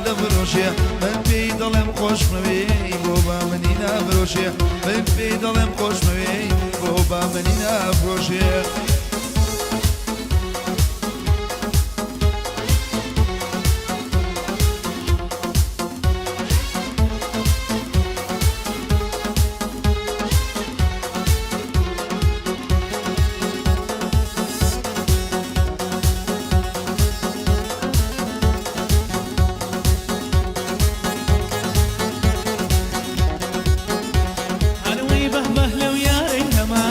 دەفرۆشێ، من پێی دەڵێم خۆشمەوێی بۆ بە منی نافرۆشێ، من پێی دەڵێم خۆشمەوێی بۆ بە منی نافرۆشێ. هەروەی بەه بەه لەو یارەی هەمە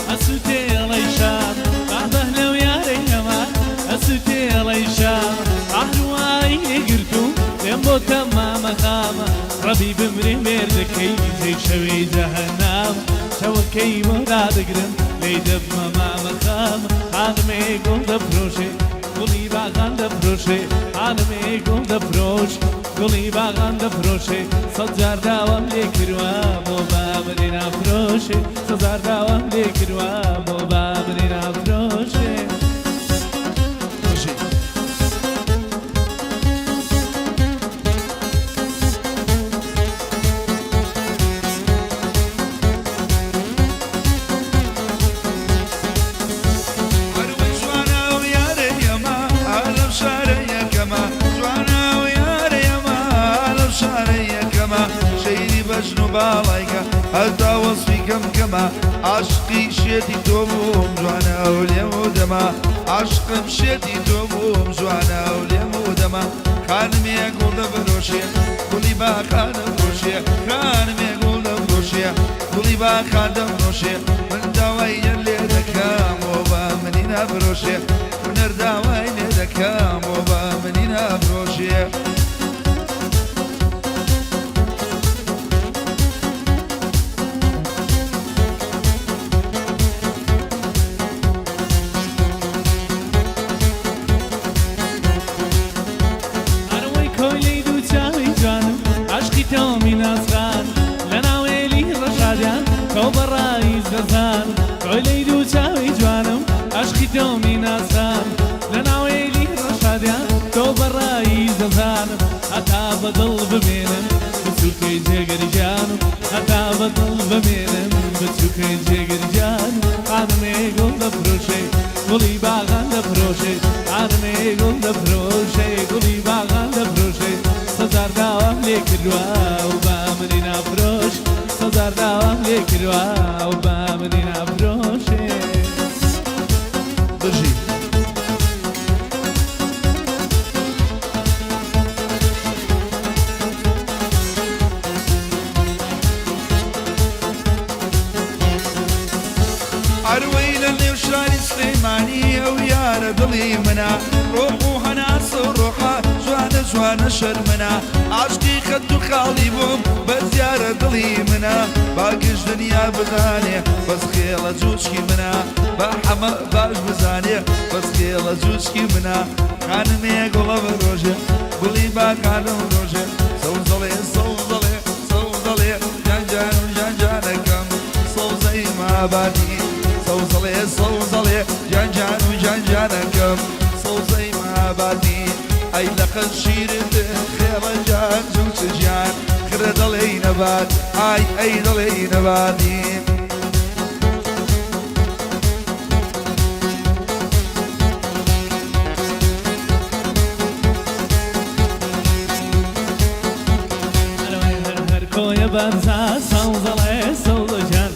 ئەسوتێ ئەڵەی شام، بەه بەه لەو یارەی هەمە ئەسوتێ ئەڵەی شام، ئاهروایی لێ گرتووم لێم بۆتە مامە خامە، ڕەبی بمرێ مێردەکەی جێی شەوێی جەهەنام، چەوەکەی بۆ دادەگرم لێی دەبمە مامە خامە، خانمێ گوڵ دەفرۆشێ گوڵی باغان دەفرۆشێ، خانمێ گوڵ دەفرۆش گوڵی باغان دەفرۆشێ، سەد جار داوام لێ کروە بۆ با منی نافرۆشێ، سەد جار داوام لێ کروە بۆ با منی نافرۆشێ. بژی. هەروەی جوانە ئەو یارەی ئەمە ئا لەو شارە یەکەمە، جوانە ئەو یارەی ئەمە ئا لەو شارە یەکەمە، شەیری بەژن و باڵای کە هەتا وەسفی کەم کەمە، عاشقی شێتی تۆ بووم جوانە ئەو لێم و دەمە، عاشقم شێتی تۆ بووم جوانە ئەو لێم و دەمە، خانمێ گوڵ دەفرۆشێ گوڵی باخان دەفرۆشێ، خانمێ گوڵ دەفرۆشێ گوڵی باخان دەفرۆشێ، من داوای یەر لێ دەکەم بۆ بە منی نافرۆشێ، هونەر داوای لێ دەکەم بۆ بە منی نافرۆشێ. ئەرەوەی کۆیلەی دوو چاوی جوانم، عەشقی تۆمی ناسخان، لە ناوێلی ڕەشادیان تۆ بە ڕایز دەزانم. کۆیلەی دوو چاوی جوانم، عەشقی تۆمی ناسخان، لە ناوێلی ڕەشادیان تۆ بە ڕایز دەزانم. هەتا بە دڵ بمێنم بچووکەی جێگر گیانم، هەتا بە دڵ بمێنم بچووکەی جێگر گیانم، خانمێ گوڵ دەفرۆشێ گوڵی باغان دەفرۆشێ، خانمێ گوڵ دەفرۆشێ گوڵی باغان دەفرۆشێ، سەجار داوام لێ کردوە و با منی نافرۆش، سەجار داوام لێ کردوە و با منی نافرۆشێ. بژی. ئەروەی لە نێو شاری سلێمانی ئەو یارە دڵی منە، ڕۆح و هەناسە و ڕۆحە جوانە جوانە شەرمنە، عاشقی خەت و خاڵی بووم بەس یارە دڵی منە، با گشت دنیا بزانێ بەس خێڵە جوچکی منە، با حەمە باش بزانێ بەس خێڵە جوچکی منە، خانمێ گوڵە بەرۆژێ گوڵی باخانم ڕۆژێ، سەوزەڵێ سەوزەڵێ سەوزەڵێ جان جان و جان جانەکەم سەوزەی مابادی، سەوزەڵێ سەوزەڵێ جان جان و جان جانەکەم سەوزەی مابادی، ئەی لەقەت شیرت خێڵە جان جوچ گیان خرە دەڵێی نەبات ئای ئەی دەڵێی نەباتی. ئەرەوەی هەر هەر کۆیە بەرزە سەوزەڵێ سەوزە گیان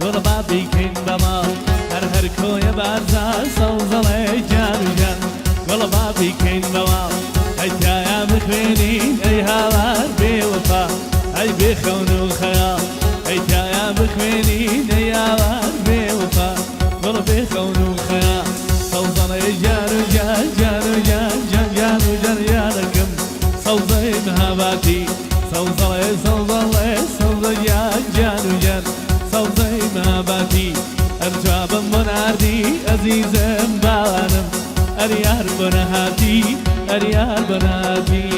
گوڵە با بیکەین بە ماڵ، هەر هەر کۆیە بەرزە سەوزەڵێ گیان و گیان گوڵە با بیکەین بە ماڵ، ئەی تیایا بخوێنین ئەی هاوار بێ وەفا ئەی بێ خەون و خەیاڵ، ئەی تیایا بخوێنین ئەی هاوار بێ وەفا گوڵە بێ خەون و خەیاڵ، سەوزەڵێ گیان و گیان گیان و گیان گیان گیان و گیان گیانەکەم سەوزەی مهاباتی، سەوزەڵێ سەوزەڵێ سەوزە گیان گیان و گیان سەوزەی مهاباتی، ئەر جوابم بۆ ناردی ئەزیزم باوانم، ئەر یار بۆ نەهاتی ئەر یار بۆ نەهاتی.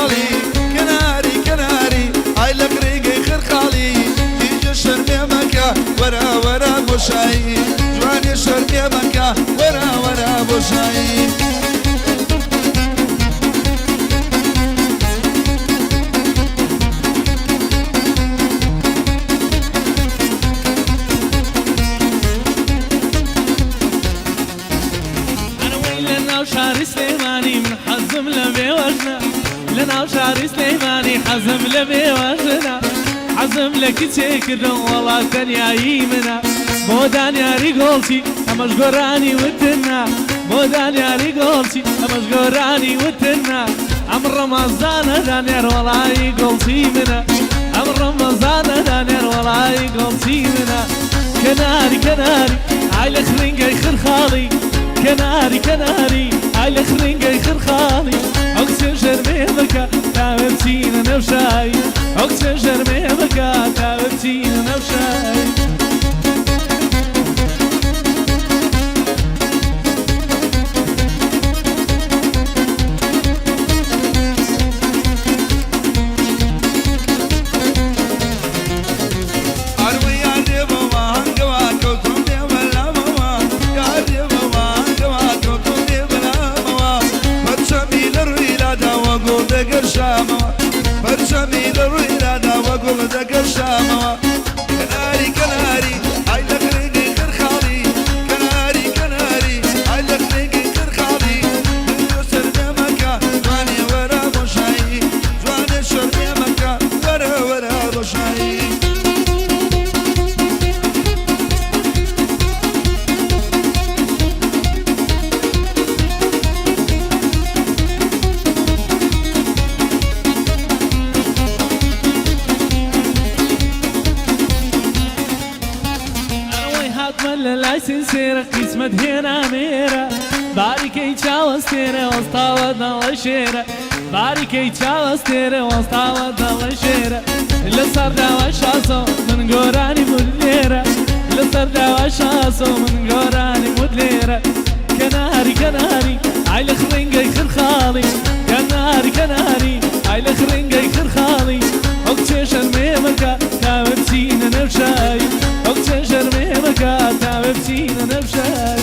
خرخاڵی، کەناری کەناری ئای لە قرینگەی خرخاڵی. کیژە شەرمێ مەکە وەرە وەرە بۆ شایی، جوانێ شەرمێ مەکە وەرە وەرە بۆ شایی. ئەرەوەی لە ناو شاری سلێمانی من حەزم لە بێوەژنە، لە ناو شاری سلێمانی حەزم لە بێوەژنە، حەزم لە کچێ کردم وەڵا تەنیایی منە. بۆ دانیاری گۆڵچی ئەمەش گۆرانی وتنە، بۆ دانیاری گۆڵچی ئەمەش گۆرانی وتنە. ئەم ڕەمەزانە دانیار وەڵای گۆڵچی منە، ئەم ڕەمەزانە دانیار وەڵای گۆڵچی منە. کەناری کەناری ئای لە خرینگەی خرخاڵی، کەناری کەناری ئای لە خرینگەی خرخاڵی. ئەو کچێ شەرمێ بکە تاوێ بچینە نێو شایی، ئەو کچێ شەرمێ بکە تاوێ بچینە نێو شایی. ئەروەی یارێ بەوە هەنگەوە کەوتم لێ بەلامەوە، یارێ بەوە هەنگەوە کەوتم لێ بەلامەوە. پەرچەمی لە ڕووی لاداوە گوڵ دەگەشامەوە، پەرچەمی لە ڕووی لاداوە گوڵ دەگەشامەوە. کەناری کەناری ئای لە خرینگەی خرخاڵی، کەناری کەناری ئای لە خرینگەی خرخاڵی. دنیۆ شەرمێ مەکە جوانێ وەرە بۆ شایی، جوانێ شەرمێ مەکە وەرە وەرە بۆ شایی. ئەوەی هاتمە لە لای سنسێرە قیسمەت هێنا مێرە، باریکەی چاوەستێرە وەستاوە دەڵە شێرە، باریکەی چاوەستێرە وەستاوە دەڵە شێرە. لەسەر داوای شاسۆ من گۆرانی بود لێرە، لەسەر داوای شاسۆ من گۆرانی بود لێرە. کەناری کەناری ئای لە خرینگەی خرخاڵی، کەناری کەناری ئای لە خرینگەی خرخاڵی. ئەو کچێ شەرمێ مەکە تاوێ بچینە نێو شایی، ئەو کچێ شەرمێ مەکە تاوێ بچینە نێو شایی.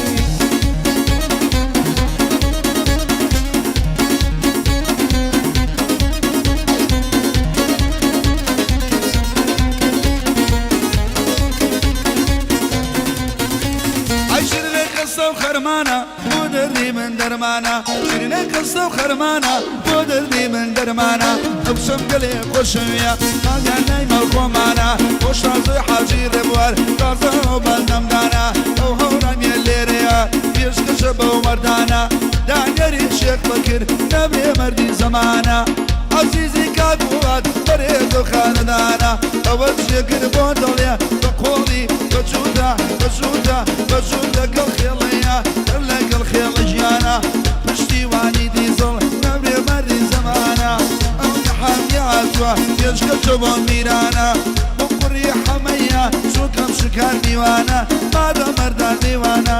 ئای شیرینە قسە و خەرمانە بۆ دەردی من دەرمانە، شیرینە قسە و خەرمانە بۆ دەردی من دەرمانە. ئەو شەمگەلێ خۆشەویە ماڵیان لای ماڵ خۆمانە، بۆ شازۆی حاجی ڕێبوار تازە ئەو بەندەمدانە. ئەو هەورامیە لێرەیە پێشکەشە بەو مەردانە، دانیاری شێخ بەکر نەبێ مەردی زەمانە. عەزیزی کاک وڵات بەرێزە و خانەدانە، ئەوە جێگر بۆ دڵێ بە قۆڵی بەجوودە بەجوودە بەجوود لەگەڵ خێڵەیە هەر لەگەڵ خێڵە ژیانە. پشتیوانی دیزڵ نەبێ مەردی زەمانە، ئەو نەحامیە هاتووە پێشکەشە بۆ میرانە. بۆ کوڕی حەمەیە چونکەم شکار میوانە، مادە مەردان میوانە.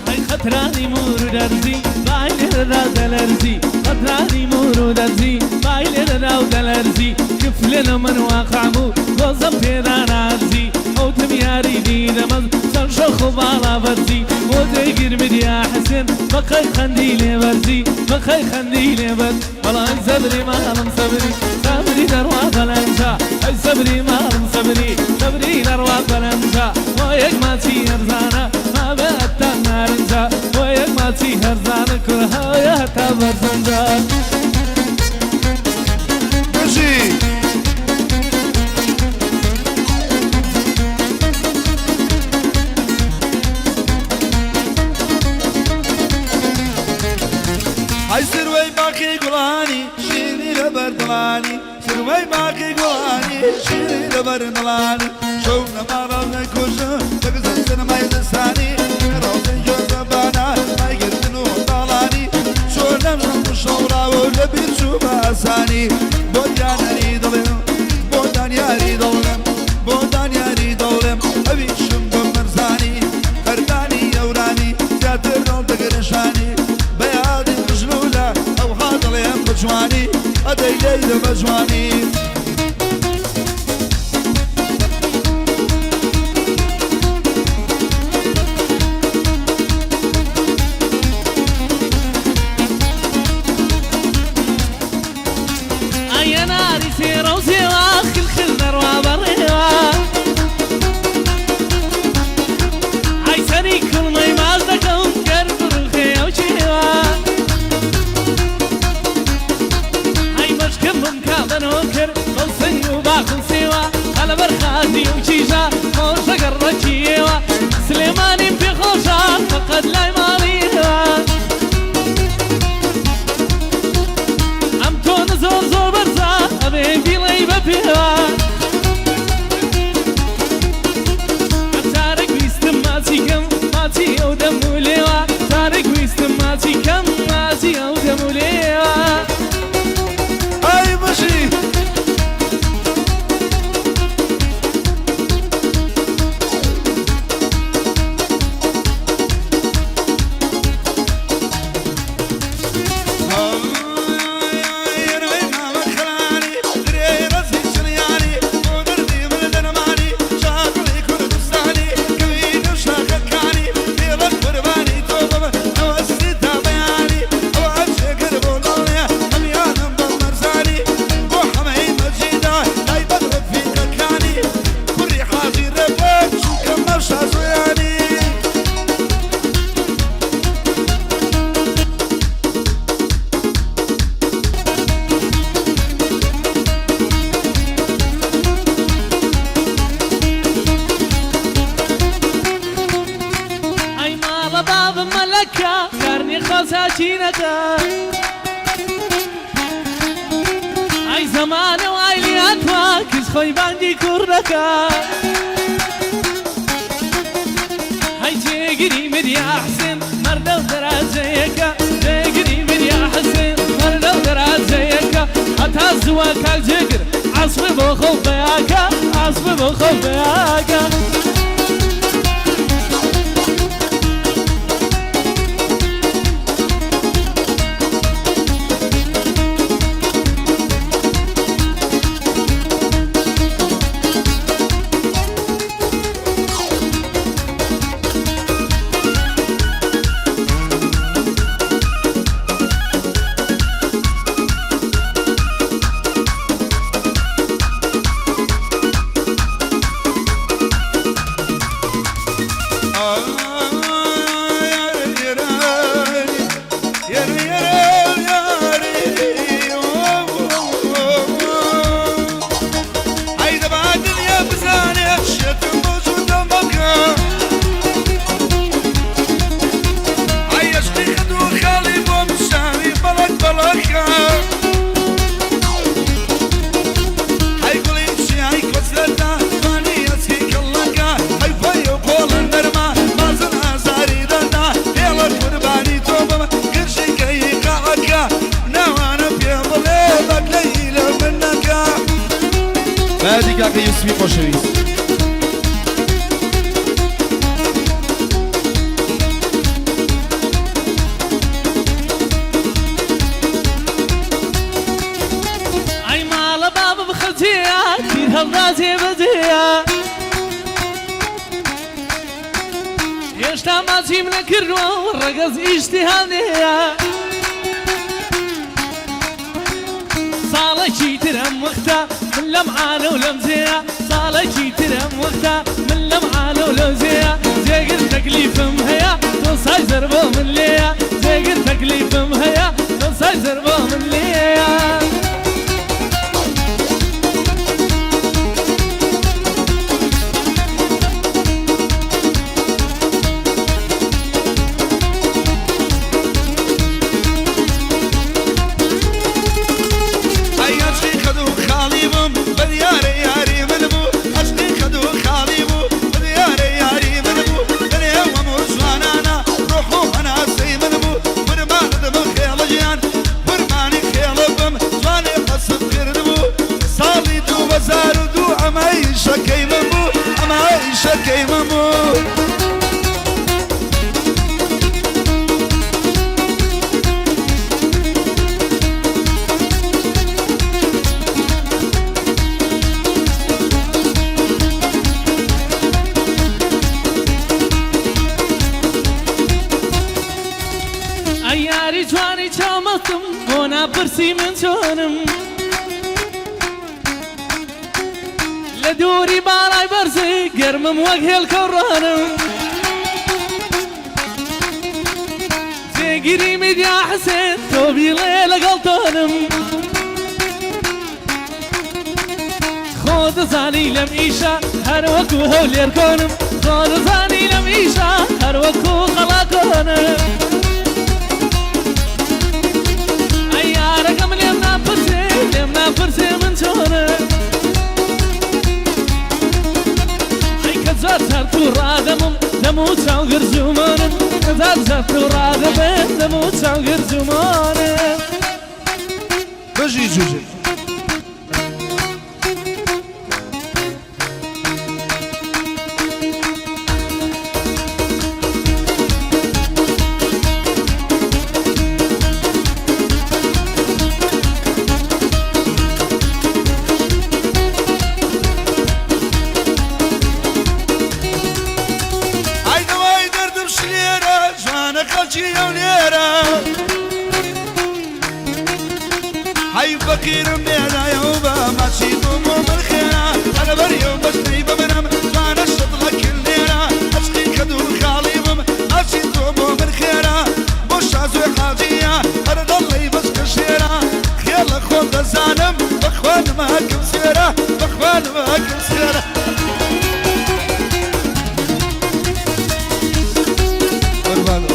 ئەی خەترانی مور و دەرزی بای لێرەدا دەلەرزی، خەترانی مور و دەرزی بای لێرەدا و دەلەرزی. کفلێ لە من واقع بوو گۆزەم پێدا نارزی، ئەوتم یاری دیدەمەز چەند شەخ و باڵا بەرزی. بۆ جێگیر بدیا حسێن بەقەی خەندی لێ بەرزی، بەقەی خەندی لێ بەرز. وەڵای سەبری ماڵم سەبری سەبری دەڕوا بەلەنجا، ئەی سەبری ماڵم سەبری سەبری دەڕوا بەلەنجا. بۆ یەک ماچی هەرزانە مابێ هەتا نارنجا، بۆ یەک ماچی هەرزانە کوڕ هەیە هەتا بەرزەنجا. بژی. ئای سروەی باقی گوڵانی شیری لەبەر دڵانی، سروەی باقی گوڵانی شیری لەبەر دڵانی. شەو نەماڕاو نەکوژم دەگزم سنەمای زستانی، ڕۆژی جۆزەبانە مایگرتن و تاڵانی. چۆنەم شەوڕاوە و لەبیر چوو بە خۆراسانی بۆ دیانەری دڵێم بۆ دانیاری دڵێم بۆ دانیاری دڵێم ئەویشم بە مەرزانی هەردانی یەورانی زیاتر دڵ دەگرشانی بە یادی مژلولە ئەوها دڵێم بە جوانی ئەدەی لەیلە بە جوانی. ئەیە ناری سێرە و زێوە خلخل دەڕوا بەڕێوە ئای سەری کوڵمەی ماچ دەکەم گەر بڕوخێ ئەو کێوە ئای مەشکم بمکا بە نۆکەر بەو سنگ و باخ و سێوە لەبەر خاتری ئەو کیژە خۆشە گەڕەکی ئێوە سلێمانیم پێ خۆشە فەقەت لای ماڵی ئێوە ئەم تۆنە زۆر زۆر بەرزە ئەبێ بیڵێی بە پێوە جارێک ویستم ماچی کەم ماچی ئەو دەم و لێوە جارێک ویستم ماچی کەم ماچی ئەو دەم و لێوە. ئای بژی. ئەی ماڵە بابم مەلەکە کارنی خەساچینەکە ئەی زەمانە وای لێهاتوە کچ خۆی بانگی کوڕ دەکا. هەی جێگری مریا حسێن مەردە و دەراجەیەکە جێگری مریا حسێن مەردە و دەراجەیەکە هەتا زووە کاک جێگر عەسفێ بۆ خۆ پەیاکە عەسفێ بۆ خۆ پەیاکە. بەیادی کاکە یوسفی خۆشەویست. ئەی ماڵە بابم خەجێیە تیر هەڵدا جێبەجێیە هێشتا ماچیم نەکردووە و ڕەگەز ئیشتیهانەیە ساڵێکی تر ئەم وەختە من لەم عالە و لەم جێیە ساڵێکی تر ئەم وەختە من لەم عالە و لەو جێیە جێگر تەکلیفم هەیە تۆ سای زەر بۆ من لێیە جێگر تەکلیفم هەیە تۆ سای زەر بۆ من لێیە. ئەی عەشقی خەد و خاڵی بووم بە دیارە یاری من بوو عەشقی خەد و خاڵی بوو بە دیارە یاری من بوو لەنێو هەموو جوانانە ڕۆح و هەناسەی من بوو فرمانت بم خێڵە گیان فرمانی خێڵە بم جوان. کچەکەی مەمۆ. ئەی یاری جوانی چاومەستم بۆ ناپرسی من چۆنم لە دووری باڵای بەرزی گەرمم وەک هێلکە و ڕۆنم جێگیری میدیا حسێن تۆ بیڵێ لەگەڵ تۆنم خۆ دەزانی لەم ئیشە هەر وەکو هەولێر کۆنم خۆ دەزانی لەم ئیشە هەر وەکو قەڵا کۆنم ئەی یارەکەم لێم ناپرسێ لێم ناپرسێ من چۆنم ئەی کە زۆر جار تووڕادەمم دەم و چاو گرزومانم کە زار جار تووڕادەبم دەم و چاو گرزومانم. بژی جوجل. ئای دەوای دەردم شلێرە جوانە خەڵکی هەولێرە حەیف فەقیرم لێدایەوە بە ماچی بۆ بۆ من خێرا ئەلەبەریەو بەشتەی بە منم جوانە شەتڵە کلێرە عەشقی کە دوور خاڵی بم ماچی تۆ بۆ من خێرا بۆ شازوێ حاجیە هەر دەڵێی بەچکە شێرە خێڵە خۆم دەزانم بەخوا نماکم سوێرە بەخوا نماکم سوێرە. قوربانم.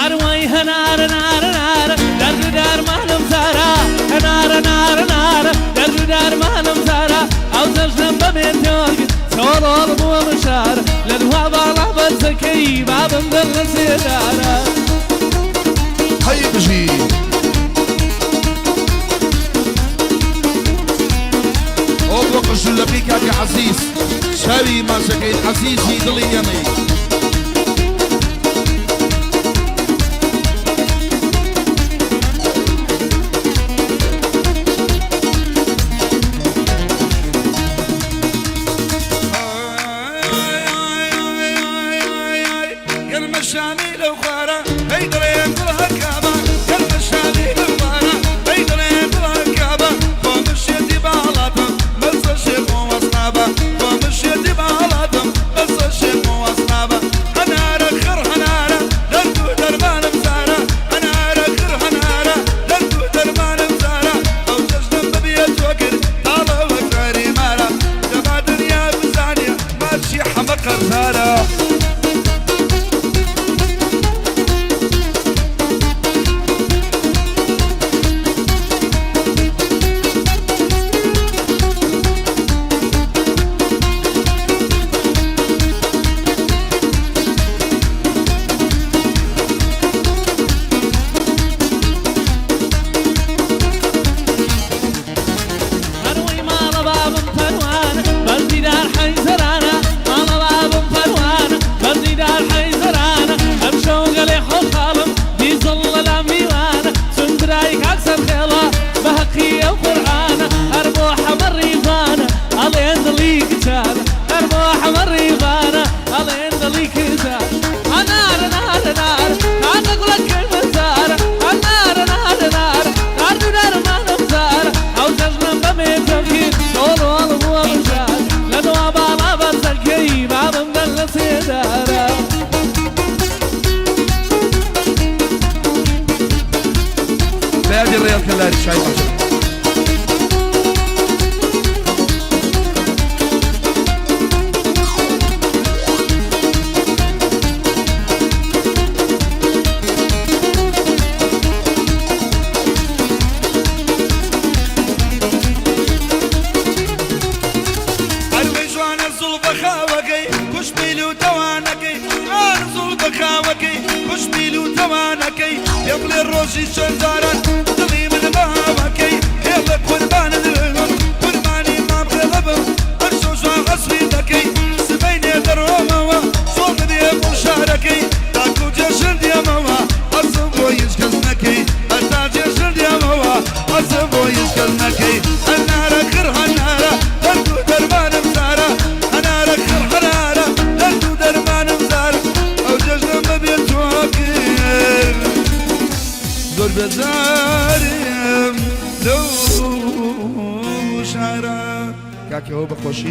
عەروای هەنارە نارە نارە دەرد و دەرمانم زارا هەنارە نارە نارە دەرد و دەرمانم زارا ئەو جەژنەم بەمێتەوە چۆڵۆڵ بووە مشار لە دوا باڵا بەرزەکەی بابم دەر لە سێدارە. هەی بژی. ئۆ بۆ قژولەکەی کاکە عەزیز چاوی ماچەکەیت عەزیزی دڵی ئێمەی. گەرمە شامی لەو خوارە ئەی دڵێ گوڵ هەرکابە گەرمە شامی لەو خوارە ئەی دڵێ گوڵ هەرکابە بۆ مشێتی باڵاتم بەسە شێخ و وەستابە بۆ مشێتی باڵاتم بەسە شێخ و وەستابە هەنارە خڕ هەنارە دەرد و دەرمانم زارە هەنارە خڕ هەنارە دەرد و دەرمانم زارە ئەو جەژنم ببیە تۆ کرد تاڵە وەک زاری مارە دەبا دنیا بزانێ ماچی حەمە قەرزارە. هەروەی ماڵە بابم پەروانە بەردی دار حەیزەرانە ماڵە بابم پەروانە بەردی دار حەیزەرانە ئەمشەو گەلێ خۆشحاڵم دیزڵ لەلام میوانە چون برای کاک سەرخێڵە بە هەقی ئەو قورئانە هەر بۆ حەمە ڕیڤانە ئەڵێن دڵی کچانە هەر بۆ حەمە ڕیڤانە ئەڵێن دڵی کچانە هەنارە نارە نارە تاقە گوڵەکەی مەزارە هەنارە نارە نارە دارد و دارمانم زارە ئەو جەژنەم بەمێ تەوکیر چۆڵ وەڵ بووە بژار لە دوا باڵا. بێژی چەند جاران دڵی من بەهاوەکەی هێڵە قوربانت بم قوربانی مام خێڵە بم هەر شەو جوان عەسری دەکەی سبەینێ دەڕۆمەوە زۆڵ بدێ بۆ شارەکەی تاکو جێژن دێمەوە حەزم بۆ هیچ کەس نەکەی هەتا جێژن دێمەوە حەزم بۆ هیچ کەس نەکەی هەنارە خڕ هەنارە دەرد و دەرمانم زارە هەنارە خڕ هەنارە دەرد و دەرمانم زارە ئەو جەژنەم بەبێ تۆ کرد زۆر بێزارم لەو شارە کاکەوە بەخۆشی.